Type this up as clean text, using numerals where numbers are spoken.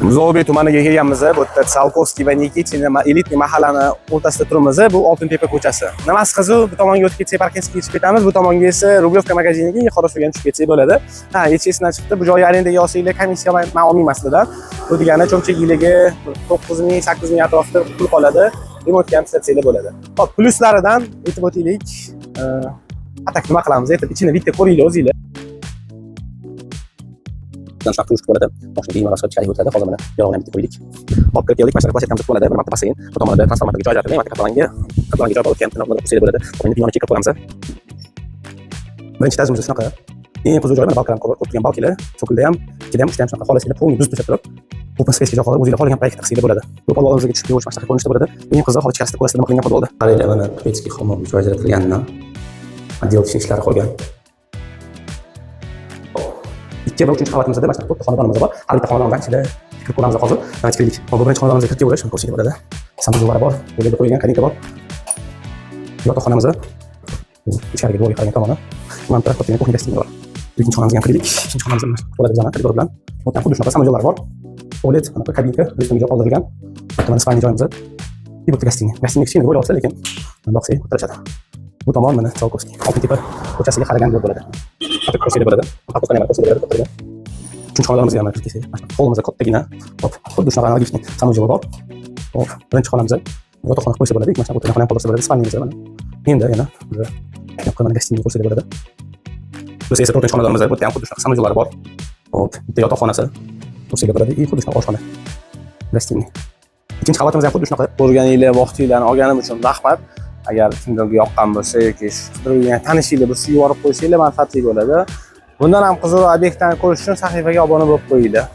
Zobek tumaniga kelganmiz. Bu yerda Tsiolkovskiy va Nikitin элитный mahallani o'rtasida turibmiz. Bu Oltintepa ko'chasi. Nimasi qiziq, bu tomonga o'tib ketsak, Parkentga chiqib ketamiz. Bu tomonga esa Rublyovka magaziniga, Qorasuga tushib ketsak bo'ladi. Ha, hech esimdan chiqdi. Bu joyga arendaga olsanglar, komissiya man olmayman sizlardan. Bu degani cho'nchaginglarga 9 ming, 8 ming atrofida pul qoladi. Remontga ham ishlatsanglar bo'ladi. Xo'p, plyuslaridan aytib o'taylik. А так nima qilamiz? Aytib, ichini bitta ko'ringlar o'zinglar. Shunaqa turmush bo'ladi. Moshina bemalol chiqib ichkariga o'tadi. Hozir mana yorug'ini ham bitta qo'ydik. Hop, kirib keldik. Mana shunaqa площадка miz bo'ladi. Bir marta basseyn. Bu tomonda transformatorga joy ajratilgan. Marta katlonga joy o'tgan qo'ysak bo'ladi. Endi binoni kirib ko'ramiz. Birinchi etajimizda shunaqa. Eng qiziq joyi mana balkon, ko'rib turgan balkilar. So'kilda ham, ikkida ham, uchta ham shunaqa xohlasanglar полный buzib tashlab turib, open space ga joy qolib, o'zinglar xohlagan proyekt qilsanglar bo'ladi. Bu podvalimizga tushib kelish mana shunaqa ko'rinishda bo'ladi. Eng qizig'i, hozir ichkarisida ko'rasizlar nima qilingan podvalda. Qaranglar, mana турецкий hammom joy ajratilganidan отделочный ishlari qolgan. Ikki va uchinchi qavatimizda mana shunaqa to'rtta xonadonimiz bor. Har bitta xonadondan ichida kirib ko'ramiz hozir. Давайте kiraylik. Hop, bu birinchi xonadonimizga kirib kelaverib, shuni ko'rsak bo'ladi. Санузел lari bor, bu yerda qo'yilgan kabinka bor. Yotoqxonamiz. Ichkariga devorga qaragan tomoni. Mana bu tarafda кухня, гостиная bor. Ikkinchi xonamizga ham kiraylik. Ikkinchi xonamizda mana bo'ladi bizani koridor bilan. Bu yerda ham xuddi shunaqa санузел lar bor. Tualet, anaqa kabinka, restoranga joy qoldirilgan. Bu yerda mana спальный joyimiz. И bu yerda гостиная. Гостиная kichkina bo'lib olsa, lekin bundoq qilsak o'tirishadi. Bu tomon mana Tsiolkovskiy, Oltintepa ko'chasiga qaragan yo'l bo'ladi. Atib ko'rsanglar bo'ladi. Parkovkani ham ko'rsanglar bo'ladi. O'tirgan. Uchinchi xonadonimizga ham kirib kelsak, mana shunaqa holimizda kattagina. Hop, xuddi shunaqa аналогичный санузел bor. Hop, birinchi xonamizda yotoqxona qo'ysa bo'ladi, mana shunaqa o'tirgan xona ham qoldirsa bo'ladi, спальный miz mana. Endi yana bu yoqqa mana гостиная ko'rsanglar bo'ladi. Biz esa to'rtinchi xonadonimizda, bu yerda ham xuddi shunaqa санузел lari bor. Hop, bitta yotoqxonasi ko'rsanglar bo'ladi, и xuddi shunaqa oshxona. Гостиная. Ikkinchi qavatimizda ham xuddi shunaqa. Ko'rganinglar, vaqtinglarni olganim uchun rahmat. Agar kimdirga yoqqan bo'lsa yoki shu qidirib yurgan tanishinglar bo'lsa, yuborib qo'ysanglar, manfaatli bo'ladi. Bundan ham qiziqroq obyektlarni ko'rish uchun sahifaga obuna bo'lib qo'yinglar.